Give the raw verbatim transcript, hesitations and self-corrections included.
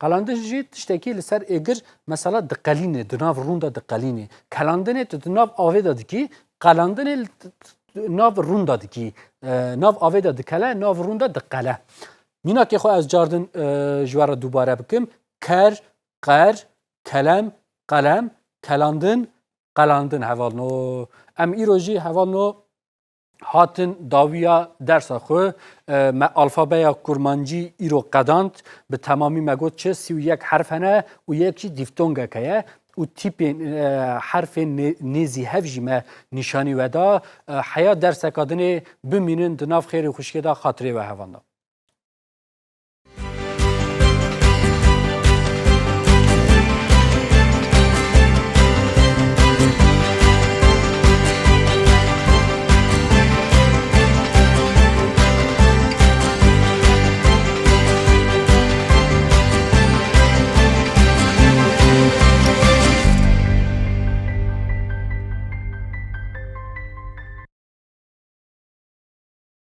Qelandin jî tiştekî li ser êgir mesela diqelînê, di nav rûn de diqelînê. Kelandinê tu di nav avê de dikî, qelandinê li t-, t-, nav rûn de dikî, e, nav avê de dikele, nav rûn de diqele. Mînakê xwe ez cardin, e, ji we re dubare bikim. Ker, qer, kelem, qelem, kelandin, qelandin hevalno. Em îro jî hevalno hatin dawiya dersa xwe. E, me alfabeya kurmancî îro qedand. Bi temamî me got çi sî û yek herf hene û yek jî dîftongeke ye. Û tîpên, e, herfên nê-, nêzî hev jî me nîşanî we da. E, heya derseka dinê bimînin di nav xêr û xwişkê de xatirê we hevalno.